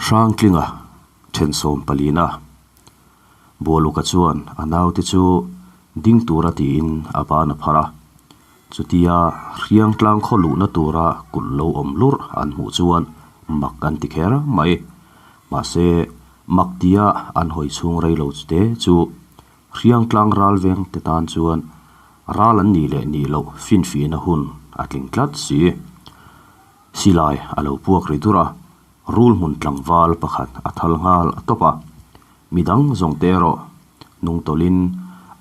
Hrangtlinga thensawm palina Bualuka chuan a naute chu ding tura tiin a ban a phar a. Chutia Hriangtlang khaw luhna tura kulh lo awm lurh an hmuh chuan mak an ti kher mai. Mahse, mak tia an hawi chhung rei lo te chu Hriangtlang ral veng te tan chuan ral an nih leh nih loh finfihna hun a tling tlat si. Silai a lo puak ri dur a, rul hmun tlangval pakhat a thal nghal a tawp a. Midang zawng te erawh hnung tawlhin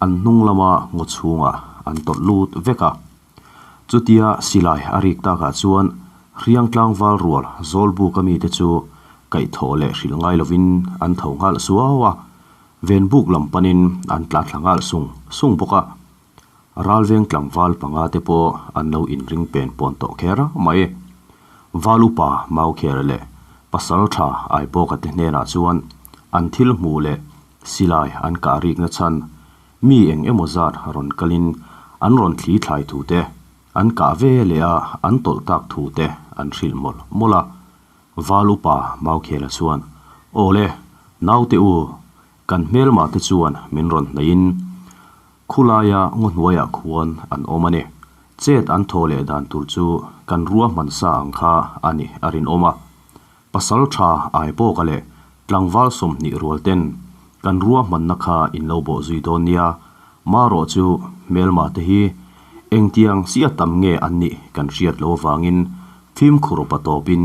an hnung lama ngaw chhungah an tawlh lut vek a. Chutia silai a rik takah chuan Hriangtlang val rual Zawlbuk a mite chu kaihthawh leh hrilh ngai lovin an tho nghal suau a, Venbuk lam panin an tla thla nghal sung sung bawk a. Ralveng tlangval panga te pawh an lo inring pen pawn tawh kher mai. Val upa Maukher leh Pasal tha Aibawka te hnenah chuan an thil hmuh leh silai an kah rikna chhan mi eng emaw zat rawn kalin an rawn thli thlai thu te, an kah ve leh a an tawlh tak thu te an hrilh mawlh mawlh a. Val upa Maukhela chuan, Aw le, naute u, kan hmelma te chuan min rawn hnaihin Khulaia ngaw hnuaiah khuan an awm a ni. Chet an thaw leh dan tur chu kan ruahman sa ang kha a ni a rinawm a. Pasal tha Aibawka leh tlangval 20 rual ten kan ruahmanna kha in lo bawh zui dawn nia, marawh chu hmelma te hi engtiang sia tam nge an nih kan hriat lo avangin fimkhur pa tawpin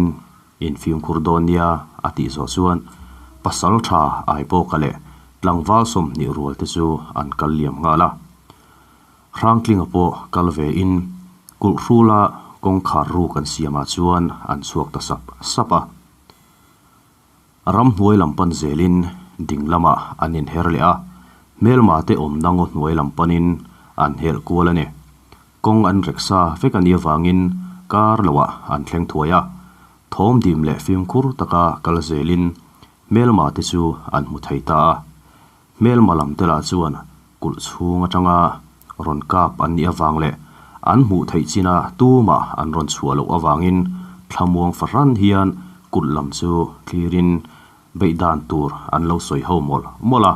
In fimkhur dawn nia a tih zawh chuan pasal tha Aibawka leh tlangval 20 rual te chu an kal liam nghal a. Hrangtlinga pawh kal ve in kulh hrula kawngkhar ruk an siamah chuan an chhuak ta sap sap a. Ramhnuai lam pan zelin ding lamah an inher leh a, hmelma te awmna ngaw hnuai lam panin an helh kual a ni. Kawng an rek sa vek a nih avangin kar loah an thleng thuai a, thawm dim leh fimkhur taka kal zelin hmelma te chu an hmu thei ta a. Hmelma lam te lah chuan kulh chhung atanga rawn kap an nih avang leh an hmuh theih china tumah an rawn chhuah loh avangin thlamuang fahran hian kulh lam chu thlirin beih dan tur an lo sawi ho mawlh mawlh a.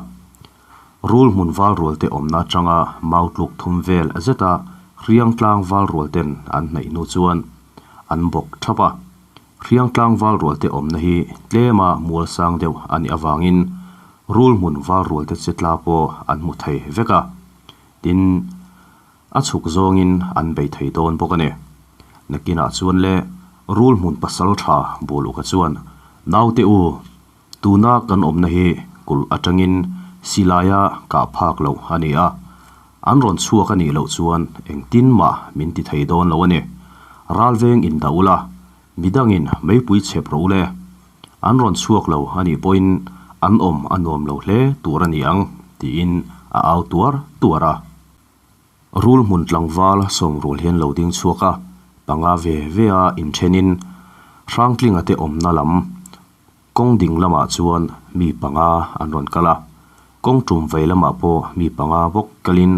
Rul hmun val rual te awmna atanga mau tluk thum vel zeta Hriangtlang val rual ten an hnaih hnu chuan an bawk thap a. Hriangtlang val rual te awmna hi tlema mual sang deuh a nih avangin rul hmun val rual te che tla pawh an hmu thei vek a. Tin, a chhuk zawngin an bei thei dawn bawk a ni. Nakinah chuan le rul hmun pasal tha Buluka chuan, Naute u, Tuna kan awmna hi kulh atangin silaia kah phak loh a ni a, an rawn chhuak a nih loh chuan engtin mah min ti thei dawn lo a ni. Ralveng in dah ula, midangin meipui chhep rawh ule. An rawn chhuak lo a nih pawhin an awm a nuam lo hle tur a ni ang, tiin a au tuar tuar a. Rul hmun tlangval sawmrual hian lo ding chhuak a, panga ve ve a inthenin Hrangtlinga te awmna lam Kawng ding lamah chuan mi panga an rawn kal a, kawng tum vei lamah pawh mi panga bawk kalin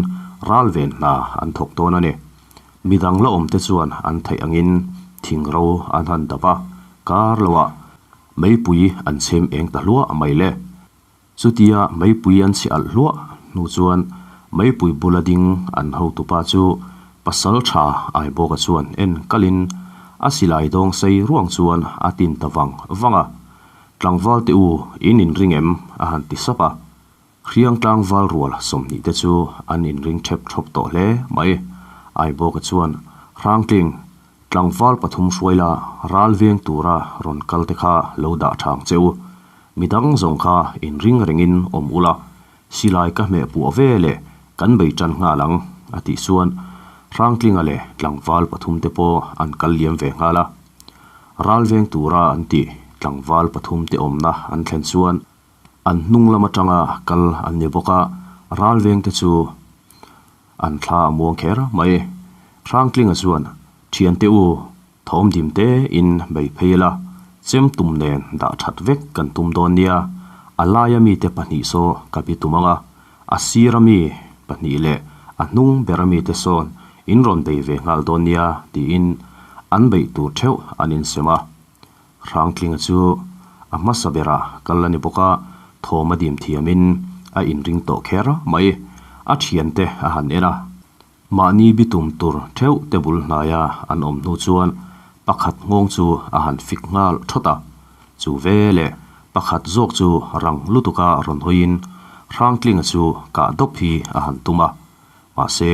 ral ven hna an thawk dawn a ni. Midang la awmte chuan an theih angin thing ro an han dap a, kar loah meipui an chhem eng ta hluah mai le. Chutia meipui an chhe alh hluah hnu chuan meipui bula ding an hotupa chu pasal tha Aibawka chuan en kalin a silai dawng sei ruang chuan a tin ta vang vang a. Tlangval te u, in inring em? a han ti sap a. Hriang tlangval rual 20 te chu an inring thep thawp tawh hle mai. Aibawka chuan, Hrangtling, tlangval pathum hruai la, ral veng tura rawn kal te kha lo dah thang che u. Midang zawng kha inring rengin awm ula, silai ka hmeh puah ve leh kan bei tan nghal ang, a tih chuan Hrangtlinga leh tlangval pathum te pawh an kal liam ve nghal a. Ral veng tura an tih tlangval pathum te awmna an thlen chuan an hnung lam atanga kal an ni bawk a, ral veng te chu an thla a muang kher mai. Hrangtlinga chuan, Thiante u, Thawm dim te in bei phei ila, chem tum nen dah that vek kan tum dawn nia, a laia mite pahnih saw ka bi tum ang a, a sira mi pahnih leh a hnung bera mite sawn in rawn bei ve nghal dawn nia tiin an beih tur theuh an insem a. Hrangtlinga chu A hmasa berah kal a ni bawk a, thawm a dim thiamin a inring tawh kher mai. A thiante a han en a. Mahni bitum tur theuh te bul hnaia an awm hnu chuan pakhat nghawng chu a han fik nghal thawt a. Chu veleh pakhat zawk chu rang lutuka rawn hawiin Hrangtlinga chu kah dawp hi a han tum a. Mahse,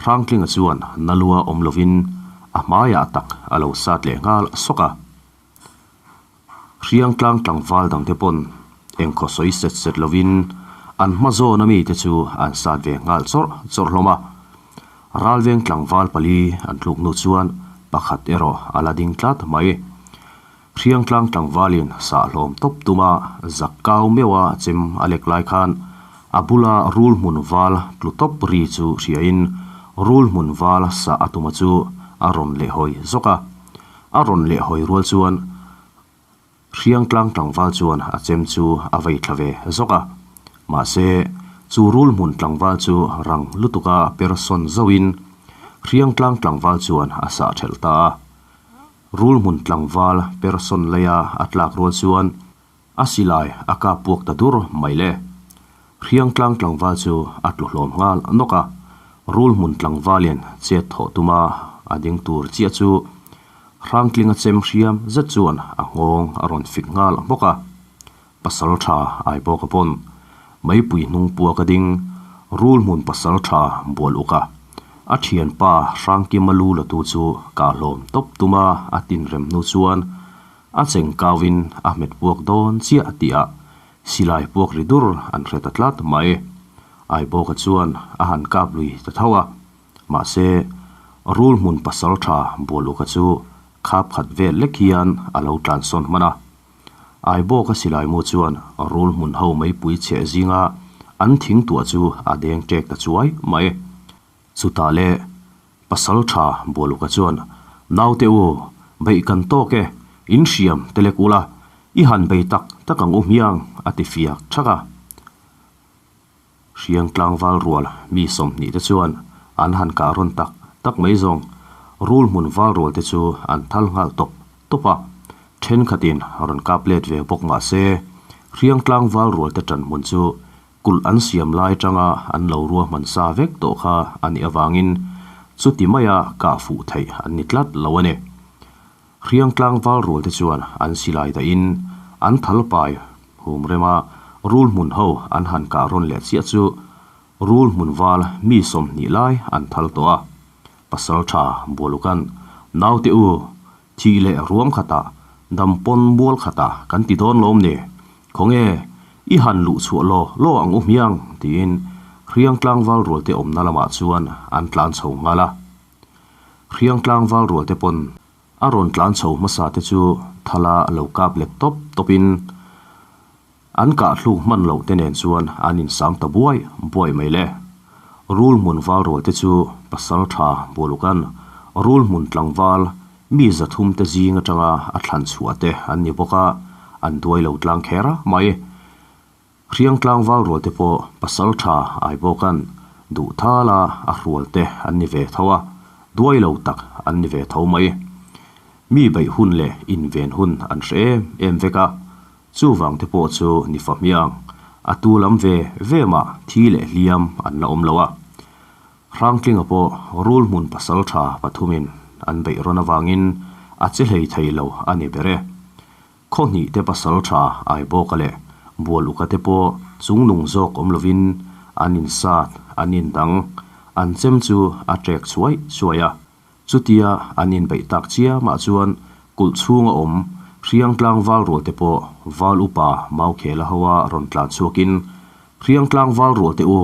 Hrangtlinga chuan Nalua awm lovin a hmaiah tak a lo sat leh nghal sawk a. Hriangtlang tlangval dangte pawn engkhaw sawi set set lovin an hma zawn ami te chu an sat ve nghal chawrh chawrh hlawm a. Ralveng tlangval pali an tluk hnu chuan pakhat erawh a la ding tlat mai. Hriangtlang tlangvalin sahhlawm tawp tuma zak kau meuha chem a lek lai khan a bula rul hmun val tlu tawp ri chu hriain rul hmun val sah a tuma chu a rawn lehhawi zawk a. A rawn leh hawi rual chuan Hriangtlang tlangval chuan a chem chu a vei thla ve zawk a. Mahse, chu rul hmun tlangval chu rang lutuka per sawn zauhin Hriangtlang tlangval chuan a sah thelh ta a. Rul hmun tlangval per sawn leia a tlak rual chuan A silai a kap puak ta dur mai le. Hriangtlang tlangval chu a tlu hlawm nghal nawk a, rul hmun tlangvalin chet thawh tuma a ding tur chiah chu Hrangtlinga chem hriam zet chuan a nghawng a rawn fik nghal bawk a. Pasal tha ai bawk a pawn meipui hnung puak a ding rul hmun pasal tha bual uk a, a thianpa Hrangkima lu la tu chu kah hlawm tawp tuma a tinrem hnu chuan A cheng kauin a hmet puak dawn chiah tihah silai puak ri dur an hre ta tlat mai. Aibawka chuan a han kap lui ta tho a, mahse rul hmun pasal tha Bualuka chu khap khat vel lek hian a lo tlansawn hman a. Aibawka silai mu chuan rul hmun ho meipui chheh zinga an thing tuah chu a deng ṭek ta chuai mai. Chutah le Pasal tha Bualuka chuan, Naute u, beih kan tawk e, in hriam te lek ula, i han bei tak tak ang u hmiang, a ti fiak thak a. Hriang tlangval rual mi 20 te chuan an han kah rawn tak tak mai zawng, rul hmun val rual te chu an thal nghal tawp tawp a. Thenkhatin rawn kap let ve bawk mah se, Hriang tlangval rual te ṭan hmun chu Kulh an siam lai atanga an lo ruahman sa vek tawh kha a nih avangin chuti maia kah fuh theih an ni tlat lo a ni. Hriangtlang val rual te chuan an silai dahin an thal pai hum rema rul hmun ho an han kah rawn leh chiah chu rul hmun val mi 20 lai an thal tawh a. Pasaltha Bualukan, Naute u, Thih leh ruam khatah, dam pawn mual khatah kan ti dawn lawm ni? Khawnge, i han luh chhuah law law ang u hmiang, tiin Hriangtlang valrualte awmna lamah chuan an tlan chho nghal a. Hriangtlang valrualte pawn a rawn tlan chho hmasa te chu thala lo kap let tawp tawpin an kah thluk hman loh te nen chuan an insang ta buai buai mai le. Rul hmun valrual te chu pasal tha Bulukan rul hmun tlangval mi 300 te zing atanga a thlan chhuah te an ni bawk a, an duai lo tlang kher mai. Hriang tlangval rual te pawh pasal tha Aibawkan duh thala a hrual te an ni ve tho a, duai lo tak an ni ve tho mai. Mi beih hun leh inven hun an hre em em vek a, Chuvang te pawh chu ni fa hmiang, a tu lam ve ve mah thi leh hliam an la awm lo a. Hrangtlinga pawh rul hmun pasal tha pathumin an beih rawn avangin a che hlei thei lo a ni ber e. Khaw hnih te pasal tha Aibawka leh Bualuka te pawh chungnung zawk awm lovin an insat, an indang, an chem chu a ṭek chhuai chhuai a. Chutia an inbeih tak chiamah chuan kulh chhunga awm Hriangtlang val rualte pawh val upa Maukhela hoa rawn tlan chhuakin, Hriangtlang val rualte u,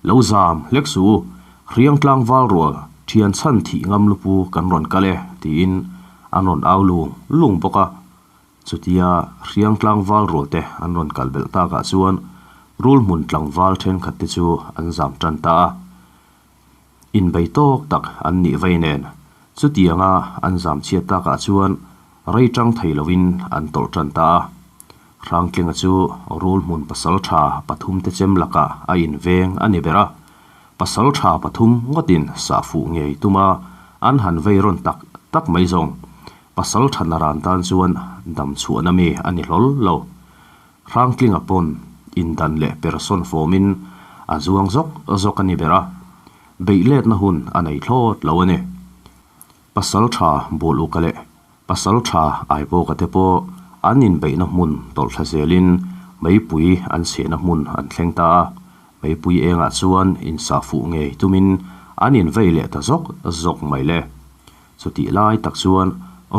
lo zam hlek suh u, Hriangtlang val rual thian chhan thih ngam lupu kan rawn kal e, tiin an rawn au lung lung bawk a. Chutia Hriangtlang val rualte an rawn kal belh takah chuan rul hmun tlangval thenkhatte chu an zam tan ta a. Inbei tawk tak an nih vei nen, chutianga an zam chhiat takah chuan rei tang thei loin an tawlh tan ta a. Hrangtlinga chu rul hmun pasal tha pathum te chem lakah a inveng a ni ber a, pasal tha pathum ngawtin sah fuh ngei tuma an han vei rawn tak tak mai zawng. Pasalṭha naran tan chuan dam chhuahna mi a ni hlawl lo. Hrangtlinga pawn indan leh persawn fawmin a zuang zawk zawk a ni ber a, beih letna hun a nei thlawt lo a ni. Pasalṭha Bualuka leh Pasalṭha Aibawka te pawh an inbeihna hmun tawlhthla zelin meipui an chhehna hmun an thleng ta a, meipui engah chuan insa fuh ngei tumin an invei leh ta zawk zawk mai le. Chutih lai tak chuan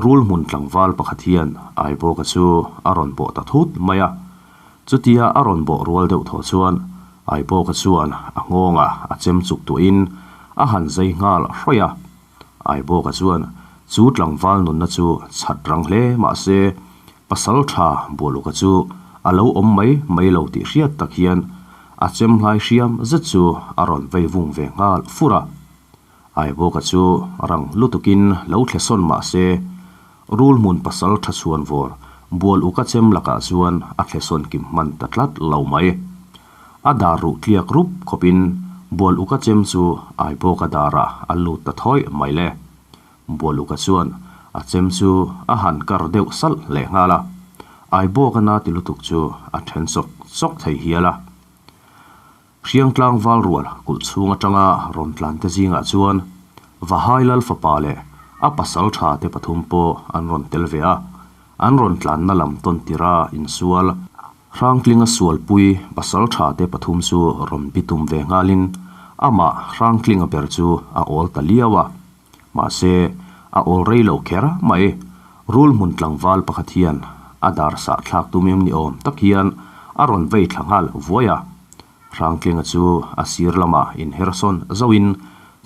rul hmun tlangval pakhat hian Aibawka chu a rawn bawh ta thut mai a. Chutia a rawn bawh rual deuh thaw chuan Aibawka chuan a nghawngah a chem chuk tuahin a han zai nghal hrawih a. Aibawka chuan chu tlangval nunna chu chhat rang hle mah se pasal tha Bualuka chu a lo awm mai mai lo tih hriat tak hian a chem hlai hriam zet chu a rawn vei vung ve nghal fur a. Aibawka chu rang lutukin lo thle sawn mah se, rul hmun pasal tha chhuan vawr bual uka chem lakah chuan a thle sawn kim hman ta tlat lo mai. A dar ruh tliak rup khawpin bual uka chem chu Aibawka darah a lut ta thawih mai le. Bual uka chuan a chem chu a han kar deuh salh leh nghal a, Aibawka na ti lutuk chu a then sawk sawk thei hial a. Hriangtlang val rual kulh chhung atanga rawn tlan te zingah chuan Vahai Lal fapa leh a pasal tha te pathum pawh an rawn tel ve a, an rawn tlanna lam tawn tira insual Hrangtlinga sualpui pasal tha te pathum chu rawn bitum ve nghalin amah Hrangtlinga ber chu a awl ta liau a. Mahse, a awl rei lo kher mai. Rul hmun tlangval pakhat hian a dar sah thlak tum em ni awm tak hian a rawn vei thla nghal vuai a. Hrangtlinga chu a sir lamah inher sawn zauhin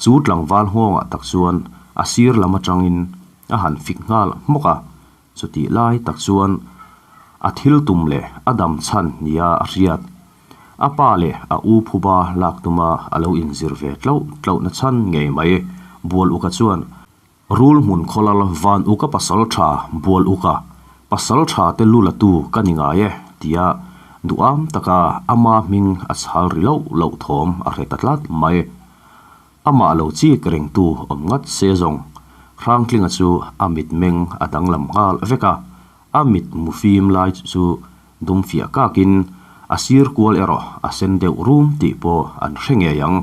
chu tlangval nghawngah tak chuan a sir lam atangin a han fik nghal hmawk a. Chutih lai tak chuan a thil tum leh a dam chhan nia a hriat. A pa leh a u phuba lak tuma a lo inzir ve tlauh tlauhna chhan ngei mai. Bual Uka chuan, Rul hmun khawlal van Uka pasal tha Bual Uka, pasal tha te lu la tu ka ni ngai e, tia duham taka ama hming a chhal ri loh loh thawm a hre ta tlat mai. Amah lo chik rengtu awm ngat se zawng Hrangtlinga chu a mitmeng a danglam nghal vek a, a mit mu fim lai chu dum fiah kakin a sir kual erawh a sen deuh rum tih pawh an hre ngei ang.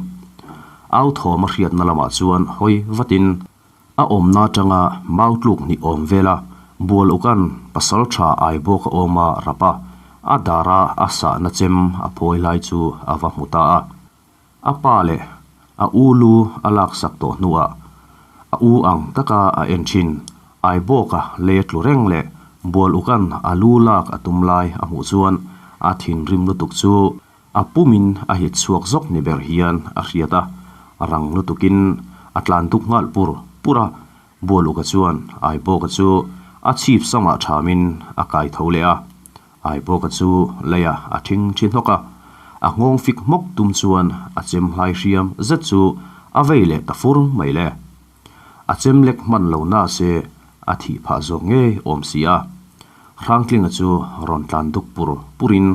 Au thawm a hriatna lamah chuan hawi vatin a awmna atanga mau tluk hnih awm vela bual ukan pasal tha ai bawk a awm a rap a, a dara a sahna chem a phawi lai chu a va hmu ta a. A pa leh a u lu a laksak tawh hnuah a u ang taka a en thin. Aibawka lei a tlu reng leh bual ukan a lu lak a tum lai a hmuh chuan a thinrim lutuk chu a pumin a hit chhuak zawk ni ber hian a hriat a, rang lutukin a tlan duk nghal pur pur a. Bual uka chuan Aibawka chu a chhip samah thamin a kai tho leh a. Aibawka chu leia a thing thi hnawk a, a nghawng fik hmawk tum chuan a chem hlai hriam zet chu a vei leh ta fur mai le. A chem lek hman lo na se a thih phah zawk ngei awm si a. Hrangtlinga chu rawn tlan duk pur purin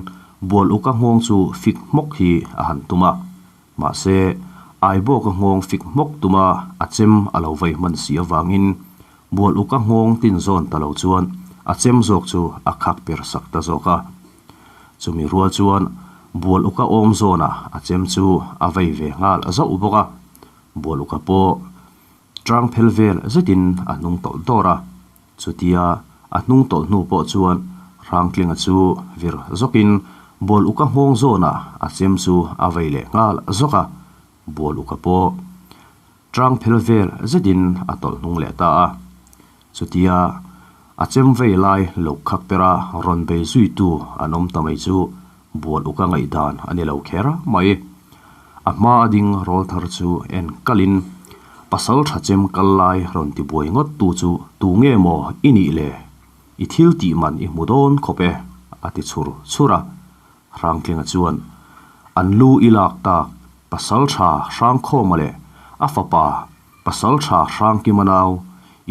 bual uka nghawng chu fik hmawk hi a han tum a. Mahse, Aibawka nghawng fik hmawk tuma a chem a lo vei hman si avangin Bual uka nghawng tin zawn ta lo chuan a chem zawk chu a khak per sak ta zawk a. Chumi rual chuan Bual uka awm zawnah a chem chu a vei ve nghal zauh bawk a. Bual uka pawh tang phel vel zetin a hnung tawlh dawr a. Chutia a hnung tawlh hnu pawh chuan Hrangtlinga chu vir zawkin Bual uka nghawng zawnah a chem chu a vei leh nghal zawk a. Bual uka pawh Tang phel vel zetin a tawlh hnung leh ta a. Chutia a chem vei lai lo khak pera rawn bei zuitu an awm ta mai chu bual uka ngaihdan a ni lo kher mai. A hma a ding rawl thar chu en kalin pasal tha chem kal lai rawn ti buai ngawt tu chu tu nge maw i nih le? I thil tih man i hmu dawn khawp e a ti chhur chhur a. Hrangtlinga chuan an lu i lak tak Pasaltha Hrangkhawma leh a fapa Pasaltha Hrangkima nau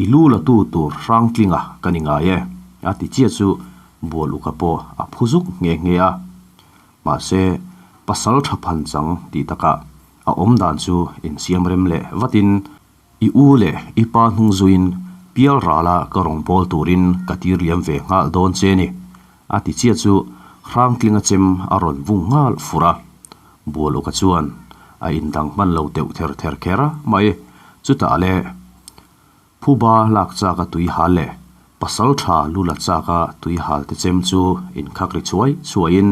i lu la tu tur Hrangtlinga ka ni ngai e a ti chiah chu bual uka pawh a phu zuk nghe nghe a. Mahse, Pasaltha phanchang tih takah a awm dan chu insiam rem leh vatin I u leh i pa hnung zuiin Pialrala ka rawn bawl turin ka tir liam ve nghal dawn che ni, a ti chiah chu Hrangtlinga chem a rawn vung nghal fur a. Bualuka chuan a indang hman lo deuh ther ther kher mai. Chutah le Phuba lak chaka tui hal leh pasal tha lu la chaka tui hal te chem chu inkhak ri chhuai chhuaiin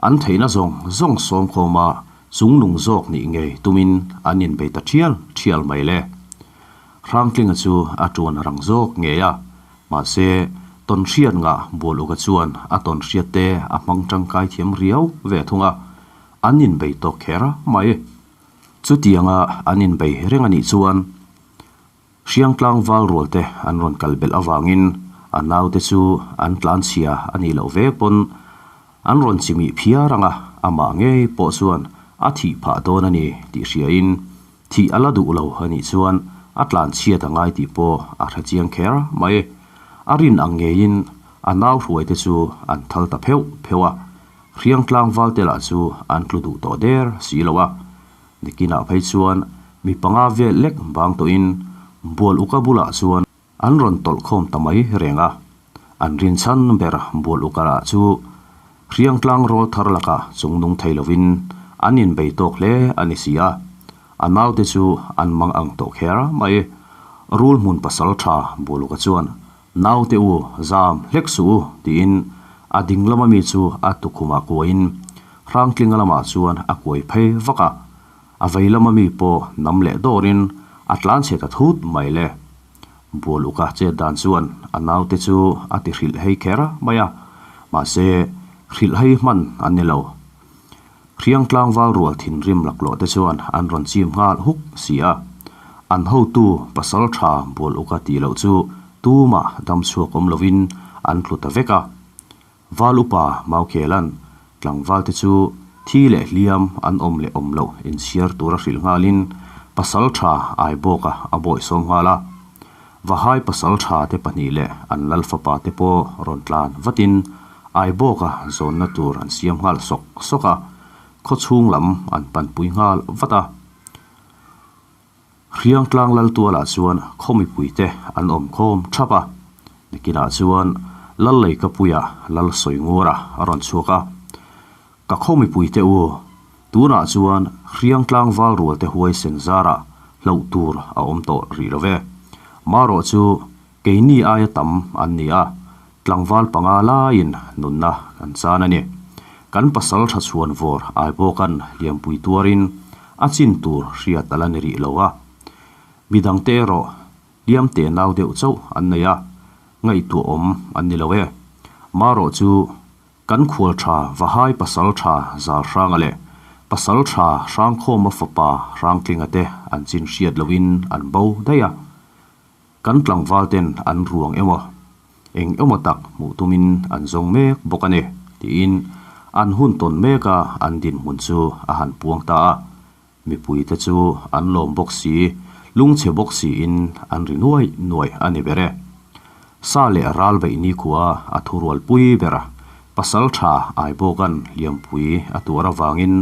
an theihna zawng zawng sawm khawma chungnung zawk nih ngei tumin an inbei ta thial thial mai le. Hrangtlinga chu a tuan rang zawk ngei a, mahse tawnhriat ngah Bualuka chuan a tawnhriat te a hmang tangkai thiam riau ve thung a, an inbei tawk kher mai. Chutianga an inbei reng a nih chuan Hriangtlang val rual te an rawn kal belh avangin a naute chu an tlanchhia a nih loh vek pawn an rawn chimih phiar ang a, amah ngei pawh chuan a thih phah dawn a ni tih hriain thih a la duh lo a nih chuan a tlanchhiat a ngai tih pawh a hre chiang kher mai. A rin ang ngeiin a nau hruaite chu an thal ta pheuh pheuh a, Hriangtlang val te lah chu an tlu duh tawh der si lo a. Nikinah phei chuan mi panga vel lek bang tawhin Bual Uka bulah chuan an rawn tawlh khawm ta mai reng a. An rinchhan ber Bual Uka lah chu Hriangtlang rawl thar lakah chungnung thei lovin an inbei tawk hle a ni si a. A naute chu an mang ang tawh kher mai. Rul hmun pasal tha Bual Uka chuan Naute u, zam hlek suh u, tiin a ding lama mi chu a tukhumah kuaiin Hrangtlinga lamah chuan a kuai phei vak a. A vei lama mi pawh nam leh dawrin a tlan chhe ta thut mai le. Bual uka chet dan chuan a naute chu a ti hrilh hei kher mai a, mahse hrilh hei hman an ni lo. Hriangtlang val rual thinrim laklawh te chuan an rawn chim nghal huk si a, an hotu pasal tha bual uka tih loh chu tumah dam chhuak awm lovin an tlu ta vek a. Val upa Maukhelan tlangval te chu thi leh hliam an awm leh awm loh inchhiar tura hrilh nghalin pasal tha Aibawka a bawihsawm nghal a. Vahai pasal tha te pahnih leh an lal fapa te pawh rawn tlan vatin Aibawka zawnna tur an siam nghal sawk sawk a, khaw chhung lam an panpui nghal vat a. Hriangtlang lal tualah chuan khaw mipuite an awm khawm thap a, nikinah chuan lal leikapuia lal sawi nguara a rawn chhuak a. Ka khaw mipuite u, tunah chuan Hriangtlang val rualte huaisen zarah hlauh tur a awm tawh rih lo ve. Marawh chu keini aia tam an ni a, tlangval panga laiin nunna kan chan a ni. Kan pasal tha chhuan vawr ai bawkan liampui tuarin a chin tur hriat a la ni rih lo a. Midangte erawh Hliam teh nau deuh chauh an nei a, ngaihtuah awm an ni lo e. Marawh chu kan khual tha Vahai pasal tha Zal Hranga leh pasal tha Hrangkhawma fapa Hrangtlinga te an chin hriat lohin an bo daih a. Kan tlangval ten an ruang emaw eng emaw tak hmuh tumin an zawng mek bawk a ni, tiin an hun tawn meka an dinhmun chu a han puang ta a. Mipuite chu an lawm bawk si, lungchhe bawk siin an ri nuai nuai a ni ber e. Sa leh ral beih nikhua a thurual pui ber a, pasal tha Aibawka'n hliampui a tuar avangin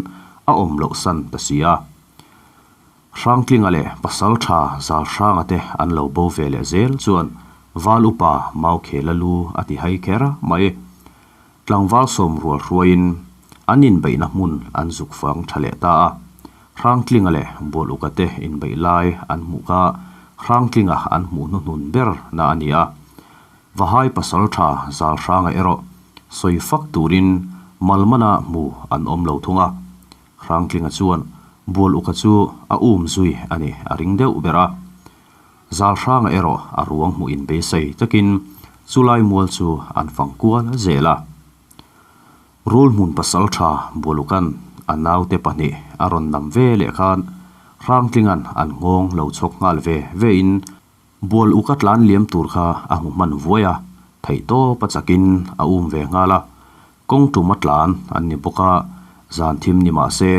a awm loh san ta si a. Hrangtlinga leh pasal tha Zalhranga te an lo bo ve leh zel chuan Val upa Maukhela lu a ti hai kher mai. Tlangval sawm rual hruaiin an inbeihna hmun an zuk fang tha leh ta a. Hrangtlinga leh Bualuka te inbeih lai an hmuh kha Hrangtlinga an hmuh hnuhnun ber na a ni a. Vahai pasal tha Zalhranga erawh sawi fak turin Malmana hmu an awm lo thung a. Hrangtlinga chuan Bualuka chu a um zui a ni a ring deuh ber a. Zalhranga erawh a ruang hmuh in beisei takin chulai mual chu an fang kual zel a. Rul hmun pasal tha Bulukan a naute pahnih a rawn nam ve leh khan Hrangtlingan an nghawng lo chhawk nghal ve ve in bual uk a tlan liam tur kha a hmu hman vuai a, theihtawp a chakin a um ve nghal a. Kawng tum a tlan an ni bawk a, zan thim ni mah se,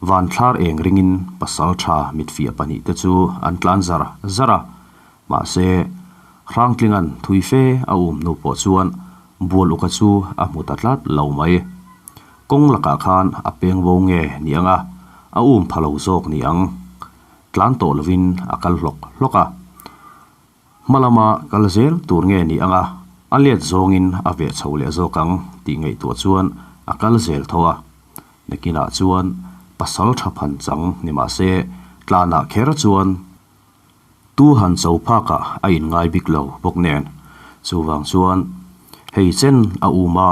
van thlar eng ringin pasal tha mitfiah pahnih te chu an tlan zar zar a. Mahse, Hrangtlinga'n thui fe a um hnu pawh chuan bual uka chu a hmu ta tlat lo mai. Kawng lakah khan a peng bo nge ni ang a, a um pha lo zawk ni ang. Tlan tawh lovin a kal hlawk hlawk a. Hma lama kal zel tur nge ni anga a let zawngin a veh chho leh zawk ang tih ngaihtuah chuan a kal zel tho a. Nakinah chuan pasal tha phan chang ni mah se tlanah kher chuan tu han cho phakah a inngai bik lo bawk nen. Chuvang chuan hei chen a um a,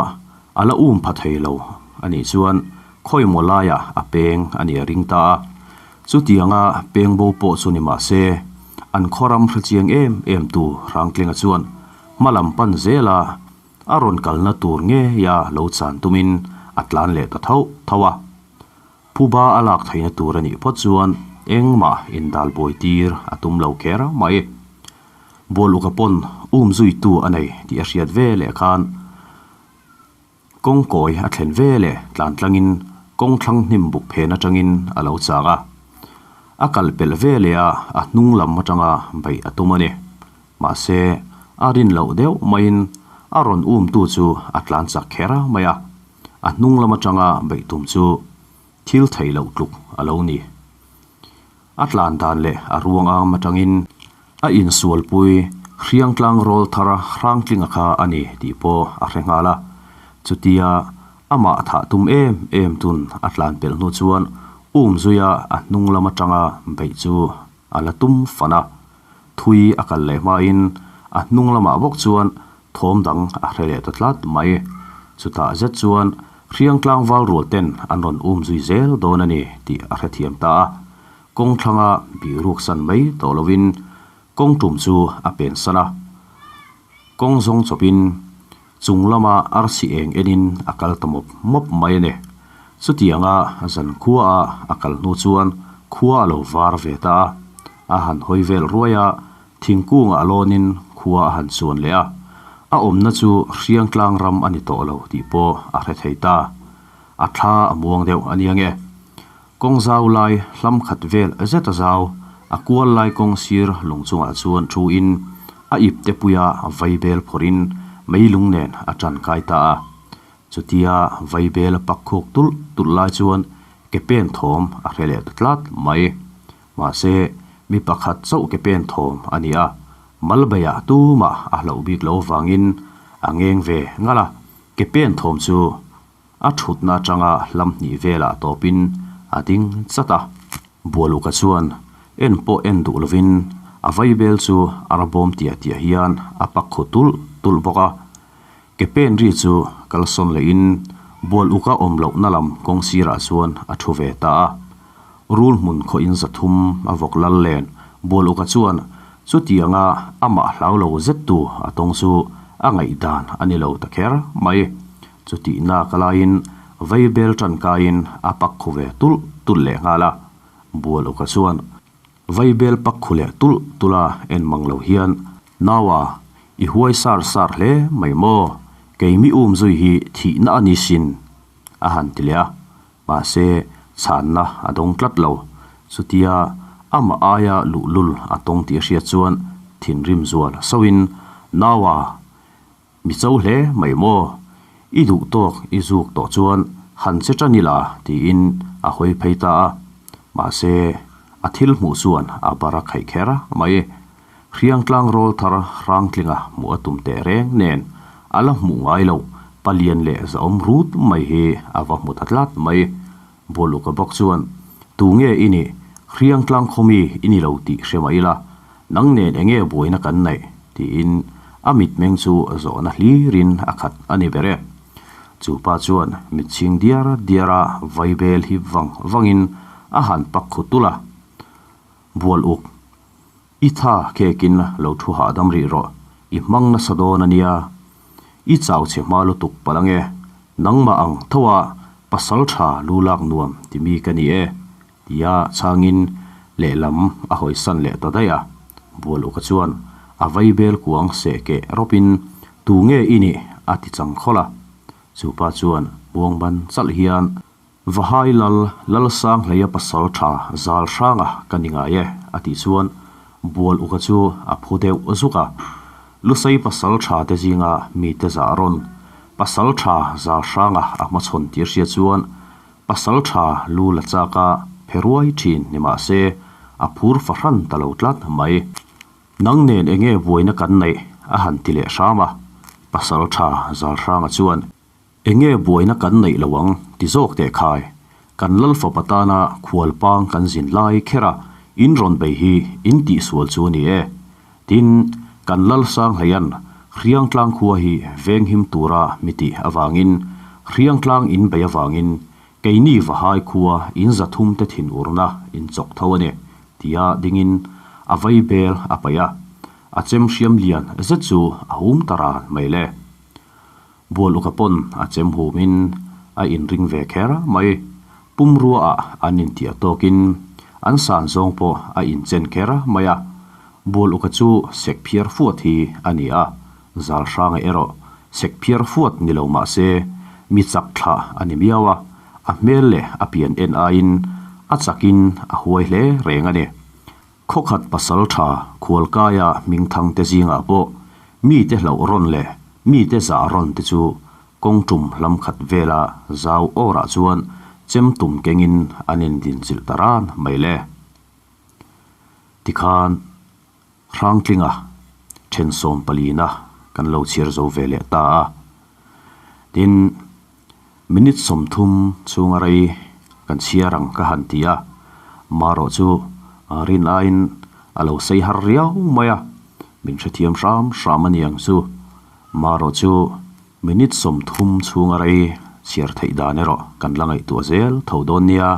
a la um pha thei lo a nih chuan khawimaw laiah a peng a nih a ring ta a. Chutianga peng bo pawh chu ni mah se an khawram hrechiang em em tu Hrangtlinga chuan hma lam pan zela a rawn kalna tur ngeia lo chan tumin a tlan leh ta tho tho a. Phuba a lak theihna tur a nih phawt chuan engmah indal buai tir a tum lo kher mai. Bualuka pawn um zuitu a nei tih a hriat ve leh khan kawngkawi a thlen ve leh tlan tlangin kawng thlang hnim buk phen atangin a lo chak a. A kal pelh ve leh a a hnung lam atanga beih a tum a ni. Mahse, a rin loh deuh maiin a rawn umtu chu a tlan chak kher mai a. A hnung lam atanga beih tum chu thil theih loh tluk a lo ni. A tlan dan leh a ruang am atangin a insualpui Hriangtlang rawl thar Hrangtlinga kha a ni tih pawh a hre nghal a. Chutia amah thah tum em em tun a tlan pelh hnu chuan um zuia a hnung lam atanga beih chu a la tum fan a. Thui a kal leh hmain a hnung lamah bawk chuan thawm dang a hre leh ta tlat mai. Chutah zet chuan Hriangtlang val rual ten an rawn um zui zel dawn a ni tih a hrethiam ta a. Kawng thlanga bih ruk san mai tawh lovin kawng tum chu a pen san a. Kawng zawng chawpin chung lama arsi eng enin a kal ta mawp mawp mai a ni. Chutianga zan khuaah a kal hnu chuan khua a lo var ve ta a. A han hawi vel ruai a, thingkungah lawnin khua a han chuan leh a. A awmna chu Hriangtlang ram a ni tawh lo tih pawh a hre thei ta. A thla a muang deuh a nia nge. Kawng zau lai hlam khat vel zet a zau, a kual lai kawng sir lung chungah chuan thu in a ip te puia vaibel phawrhin meilung nen a tan kai ta a. Chutia vaibel a pak khuk tulh tulh lai chuan ke pen thawm a hre leh ta tlat mai. Mahse, mi pakhat chauh ke pen thawm a ni a, Malbeiah tumah a hlauh bik lo vangin a ngeng ve ngalh a, ke pen thawm chu A thutna atanga hlam hnih velah tawpin a ding chat a. Bualuka chuan en pawh en duh lovin a vaibel chu a rabawm tiah tiah hian a pak khu tulh tulh bawk a. Ke pen ri chu kalsawn lehin Bualuka awm lohna lam kawng sirah chuan a thu ve ta a. Rul hmun khaw in 300 a vawk lal len Bualuka chuan chutianga amah hlau lo zettu a tawng chu a ngaihdan a ni lo ta kher mai. Chutih nak laiin vaibel tangkaiin a pak khu ve tulh tulh leh nghal a, Bual uka chuan vaibel pak khu leh tulh tulh a en mang lo hian, Naua, i huai sar sar hle mai maw? Kei mi um zui hi thihna a ni sin, a han ti leh a, mahse chhanna a dawng tlat lo. Chutia amah aia luhlul a tawng tih a hriat chuan thinrim zual sauhin, Naua, Mi cho hle mai maw? I duh tawk i zuk tawh chuan han che tan ila tiin a hawi phei ta a. Mahse, a thil hmuh chuan a bar a khaih kher mai. Hriangtlang rawl thar Hrangtlinga hmuh a tum teh reng nen a la hmuh ngai loh palian leh zahawm rut mai hi a va hmu ta tlat mai. Bualuka bawk chuan, Tu nge i nih? Hriangtlang khawmi i ni lo tih hre mah ila, nang nen enge buaina kan neih? tiin a mitmeng chu zawhna hlirin a khat a ni ber e. Chu pa chuan mitchhing diar diar a vaibel hip vang vangin a han pak khu tulh a. Bual uk, i tha khekin lo thu hahdam rih rawh, i hmang nasa dawn a nia. I chau chhe hma lutuk palh ange, nangmah ang tho a pasal tha lu lak nuam ti mi ka ni e, tia chhangin lehlam a hawisan leh ta daih a. Bual uka chuan a vaibel kuang seh keh rawpin, Tu nge i nih? a ti chang khawlh a. Chu pa chuan muangban chalh hian, Vahai lal, Lalsanghleia pasal tha zal hranga ka ni ngai e, a tih chuan Bual uka chu a phu deuh zuk a. Lusei pasal tha te zinga mite zah rawn pasal tha zal hranga a hmachhawn tih a hriat chuan pasal tha lu la chak a phe ruai thin ni mah se a phur fahran ta lo tlat mai. Nang nen enge buaina kan neih? a han ti leh hram a. Pasalṭha Zalhranga chuan, Enge buaina kan neih lo ang ti zawk teh khai. Kan Lalfapa tana khualpang kan zin lai kher a, in rawn bei hi in tihsual chu a ni e. Tin, kan Lalsanghleian Hriangtlang khua hi venghim tura mi tih avangin, Hriangtlang in bei avangin keini Vahai khua in zathum te thinurna in chawk tho a ni, tia dingin a vaibel a paih a. A chem hriam lian zet chu a hum ta ran mai le. Bual uka pawn a chem humin a inring ve kher mai. Pumruaah an intiah tawkin an san zawng pawh a inchen kher mai a. Bual uka chu sek phiar fuat hi a ni a, zal hranga erawh sek phiar fuat ni lo mah se mi chak thlah a ni miau a, a hmel leh a pian en aiin a chakin a huai hle reng a ni. Khawkhat pasal tha khualkaia hmingthang te zingah pawh mite hlauh rawn leh mite zah rawn te chu kawng tum hlam khat vela zau awrah chuan chem tum kengin an indinchilh ta ran mai le. Tikhan Hrangtlinga thensawm palina kan lo chhiar zo ve leh ta a. Tin, minute 30 chhunga rei kan chhiar ang ka han ti a, marawh chu rin aiin a lo sei har riau mai a, min hrethiam hram hram a ni ang chu. Marawh chu minute 30 chhunga rei chhiar theih dan erawh kan la ngaihtuah zel tho dawn nia.